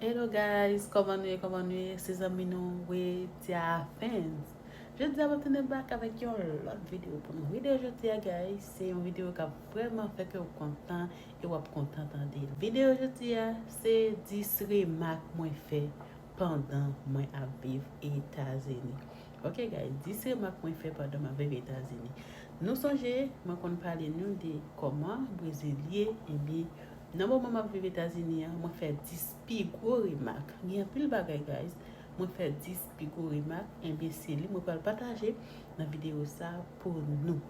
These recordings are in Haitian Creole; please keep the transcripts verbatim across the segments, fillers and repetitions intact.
Hello guys, kòman nou ye, kòman nou ye? Se zanmi nou Wetia Fans. Jodi a mwen tounen back avèk yon lòt videyo pou nou. Videyo jodi a guys, se yon videyo k ap vrèman fè kè w kontan e w ap kontan tande l. Videyo jodi a, se dis remak mwen fè pandan mwen ap viv Etazini. Ok guys, dis remak mwen fè pandan m ap viv Etazini. Nou sonje, mwen konn pale nou de kòman Brezil ye, ebyen, nan moman m ap viv Etazini an, mwen fè dis pi gwo remak. Gen anpil bagay guys, mwen fè dis pi gwo remak, ebyen se li mwen pral pataje nan videyo sa pou nou.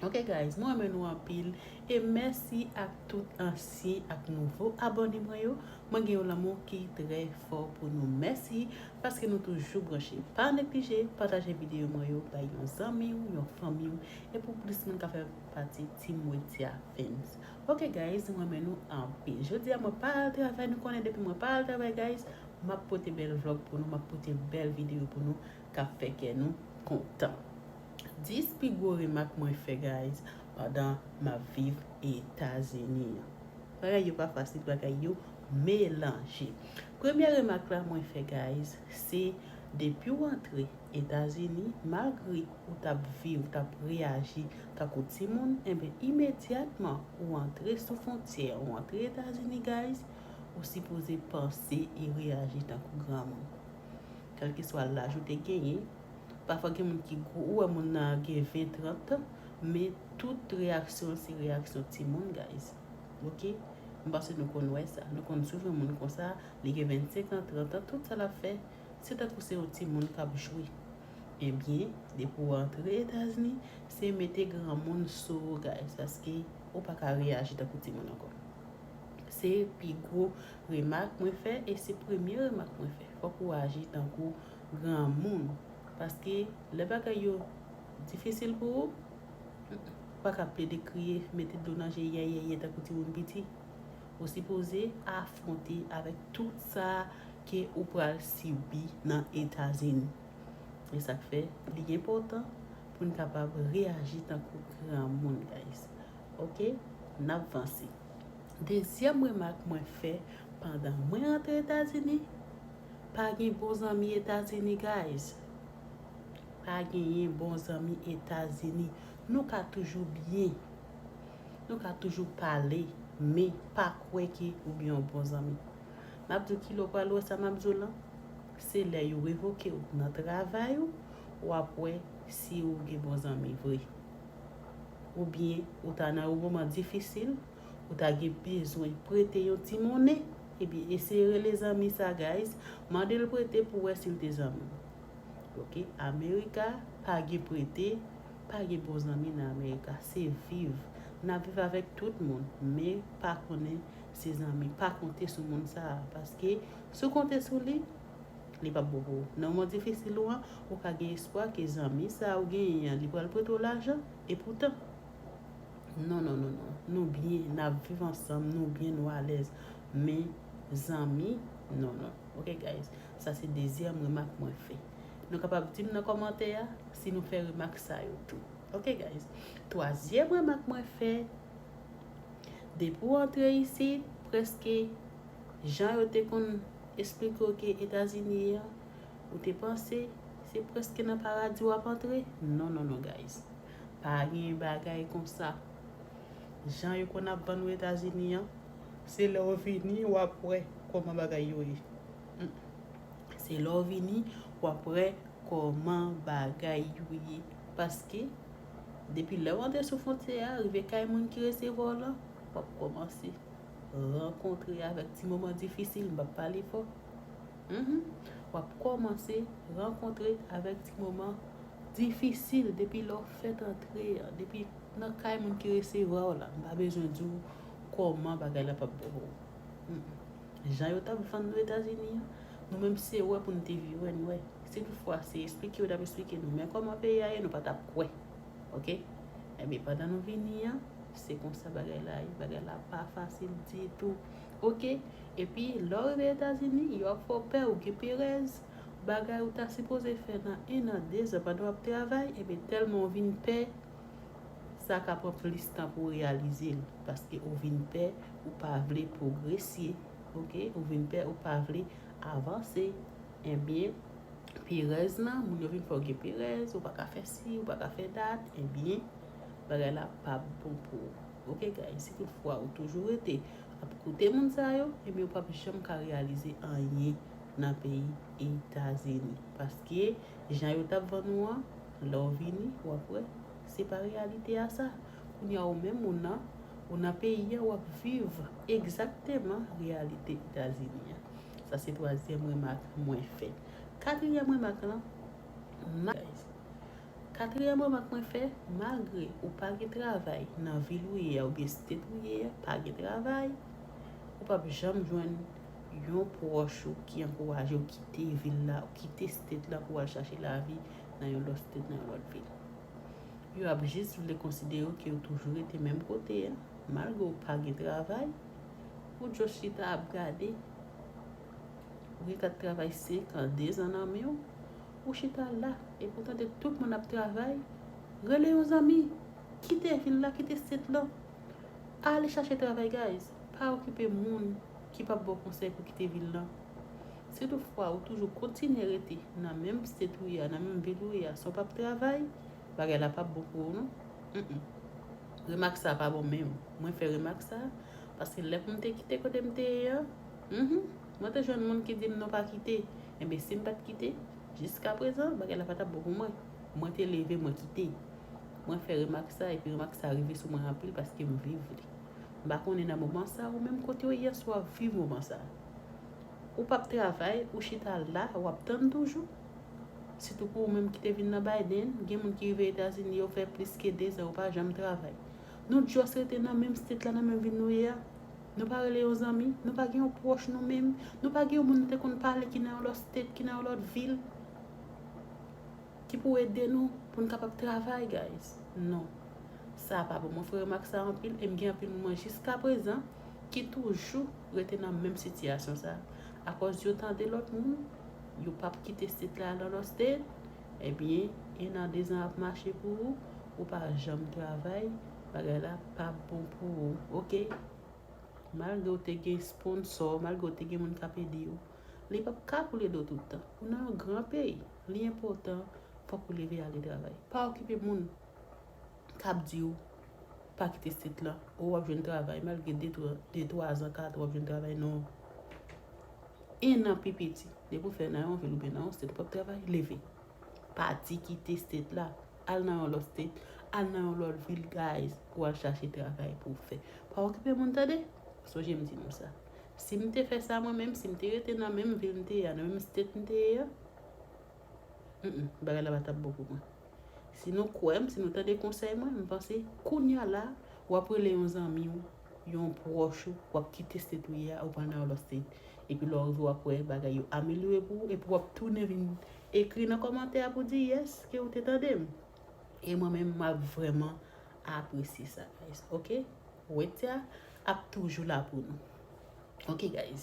Ok guys, mwen renmen nou anpil e mèsi ak tout ansyen ak nouvo abòne mwen yo. Mwen gen yon lanmou ki trè fò pou nou. Mèsi paske nou toujou branche. Pa neglije pataje videyo mwen yo bay yon zanmi w, yon fanmi w, e pou plis moun ka fè pati Team Wetia Fans. Ok guys, mwen renmen nou anpil. Jodi a mwen pa al travay, nou konnen depi mwen pa al travay guys, m ap pote bèl vlog pou nou, m ap pote bèl videyo pou nou k ap fè kè nou kontan. Dis pi gwo remak mwen fè guys pandan m ap viv Etazini an. Bagay yo pa fasil, bagay yo melanje. Premye remak la mwen fè guys, se depi w antre Etazini, malgre ou t ap viv, ou t ap reyaji tankou timoun, enben imedyatman ou antre sou fwontyè, ou antre Etazini guys, ou sipoze panse e reyaji tankou granmoun. Kèlkeswa laj ou te genyen, pafwa gen moun ki gwo, ou wè moun nan gen ven, trant, men tout reyaksyon l se reyaksyon timoun guys. Ok? M panse nou konn wè sa. Nou konn souvni moun konsa, li gen vennsenk an, trant an, tout sa l ap fè, se tankou se yon timoun k ap jwe. Ebyen, depi w antre Etazini, se mete granmoun sou ou guys, paske ou pa ka reyaji tankou timoun ankò. Se pi gwo remak mwen fè e se premye remak mwen fè. Fòk ou aji tankou granmoun. Paske lè bagay yo difisil pou ou, ou pa ka plede kriye, mete dlo nan je, yè, yè, yè, tankou timoun piti. Ou sipoze afwonte avèk tout sa ke ou pral sibi nan Etazini. E sa k fè li enpòtan pou n kapab reyaji tankou granmoun, guys. Ok? N ap vanse. Dezyèm remak mwen fè pandan mwen antre Etazini, pa gen bon zanmi Etazini, guys. Pa genyen bon zanmi Etazini. Nou ka toujou byen. Nou ka toujou pale, men pa kwè ke ou gen yon bon zanmi. M ap di w kilè w pral wè sa m ap di w lan. Se lè yo revoke w nan travay ou, w ap wè si ou gen bon zanmi vre. Oubyen ou ta nan yon moman difisil, ou ta gen bezwen prete yon ti monnen, ebyen eseye rele zanmi sa, guys, mande l prete pou w wè si l te zanmi w. Ok, Amerika pa gen prete, pa gen bon zanmi nan Amerika. Se viv. N ap viv avèk tout moun, men pa konnen se zanmi. Pa konte sou moun sa a, paske si w konte sou li, li p ap bon pou ou. Nan moman difisil ou an, ou ka gen espwa ke zanmi sa a ou genyen an, li pral prete w lajan, e poutan, non, non, non, non. Nou byen, n ap viv ansanm, nou byen, nou alèz. Men, zanmi, non, non. Ok, guys? Sa se dezyèm remak mwen fè. Nou kapab di m nan kòmantè a si nou fè remak sa yo tou. Ok, guys? Twazyèm remak mwen fè, depi w antre isit, prèske jan yo te konn esplike w ke Etazini ye an, ou te panse se prèske nan paradi w ap antre? Non, non, non, guys. Pa gen bagay konsa. Jan yo konn ap vann ou Etazini an, se lè w vini w ap wè kòman bagay yo ye. Mm. Se lè w vini w ap wè kòman bagay yo ye. Paske, depi lè w antre sou fwontyè a, rive kay moun ki resevwa w lan, w ap kòmanse rankontre avèk ti moman difisil, m p ap pale fò. Mhm. W ap kòmanse rankontre avèk ti moman difisil depi lè w fèt antre an, depi nan kay moun ki resevwa w la. M pa bezwen di w kòman bagay la p ap bon pou ou. Mm-mm. Jan yo t ap vann nou Etazini an, nou menm se wè pou n te vire, n wè. Si toutfwa se esplike yo t ap esplike nou, men kòman peyi a ye, nou pa t ap kwè. Ok? Ebyen, pandan nou vini an, se konsa bagay la ye. Bagay la pa fasil ditou. Ok? Epi, lè w rive Etazini, yo ap fè w pè, ou gen perèz. Bagay ou ta sipoze fè nan en an, de zan pandan w ap travay, ebyen, tèlman w vin pè, sa ka pran plis tan pou w reyalize l. Paske ou vin pè, ou pa vle pwogrese, Ok, ou vin pè, ou pa vle avanse. Ebyen, perèz nan, moun yo vin fè w gen perèz, ou pa ka fè si, ou pa ka fè dat, ebyen, bagay la p ap bon pou ou. Ok, guys, si toutfwa ou toujou rete ap koute moun sa yo, ebyen, ou p ap janm ka reyalize anyen nan peyi Etazini. Paske, jan yo t ap vann ou an, lè w vini, w ap wè, se pa reyalite a sa. Kounye a, ou menm, ou nan, ou nan peyi a, w ap viv egzakteman reyalite Etazini an. Sa se twazyèm remak mwen fè. Katriyèm remak lan, ma-, katriyèm remak mwen fè, malgre ou pa gen travay nan vil ou ye a oubyen state ou ye a, pa gen travay, ou p ap janm jwenn yon pwòch ou ki ankouraje w kite vil la, ou kite state la pou w al chache lavi nan yon lòt state, nan yon lòt vil. Yo ap jis vle konsidere w ke w toujou rete menm kote a, malgre w pa gen travay, ou just chita ap gade. Ou gen kat travay senk an, dezan nan men w, ou chita la, epi w tande tout moun ap travay. Rele yon zanmi, kite vil la, kite state lan. Ale chache travay, guys. Pa okipe moun ki p ap ba w konsèy pou kite vil lan. Si toutfwa ou toujou kontinye rete nan menm state ou ye a, nan menm vil ou ye a, san w p ap travay, bagay la p ap bon pou ou, non. Mm-mm. Remak sa pa bon menm. Mwen fè remak sa, paske lè pou m te kite kote m te ye a, mhm, mwen te jwenn moun ki di m non pa kite. Enben, si m pa t kite, jiska prezan, bagay la pa t ap bon pou mwen. Mwen te leve, mwen kite. Mwen fè remak sa, epi remak sa rive sou mwen anpil paske m viv li. M pa konnen nan moman sa, ou menm kote w ye a, si w ap viv moman sa. Ou p ap travay, ou chita la, w ap tann toujou. Sitou pou ou menm ki te vin nan Biden, gen moun ki rive Etazini, yo fè plis ke dezan, yo pa janm travay. Nou just rete nan menm state la, nan menm vil nou ye a. Nou pa rele yon zanmi, nou pa gen yon pwòch nou menm, nou pa gen yon moun nou te konn pale ki nan yon lòt state, ki nan yon lòt vil, ki pou ede nou pou n kapab travay, guys. Non. Sa pa bon. Mwen fè remak sa anpil, e m gen anpil moun mwen jiska prezan ki toujou rete nan menm sitiyasyon sa. Akòz yo tande lòt moun, yo p ap kite state la al nan lòt state, ebyen, en an, dezan ap mache pou ou, ou pa janm travay, bagay la p ap bon pou ou, ok? Malgre w te gen sponsò, malgre w te gen moun k ap ede w, li p ap ka koule dlo tout tan. Ou nan yon gran peyi, li enpòtan, fòk ou leve ale travay. Pa okipe moun k ap di w pa kite state lan, ou w ap jwenn travay, malgre de, twa, de, twa zan, kat, w ap jwenn travay, non. En an pi piti, depi w fè nan yon vil oubyen nan yon state, ou p ap travay, leve. Pati kite state la, al nan yon lòt state, al nan yon lòt vil, guys, pou al chache travay pou w fè. Pa okipe moun, tande? Sonje m di nou sa. Si m te fè sa mwen menm, si m te rete nan menm vil m te ye a, nan menm state m te ye a, mm, mm, bagay la pa t ap bon pou mwen. Si nou kwè m, si nou tande konsèy mwen, m panse kounye a la, w ap rele yon zanmi w, yon pwòch ou, w ap kite state ou ye a, ou pral nan yon lòt state. Epi lè w rive, w ap wè bagay yo amelyore pou ou, epi w ap tounen vin ekri nan kòmantè a pou di yes, ke ou te tande m. E mwen menm, m ap vrèman apresye sa, guys. Ok? Wetya ap toujou la pou nou. Ok, guys.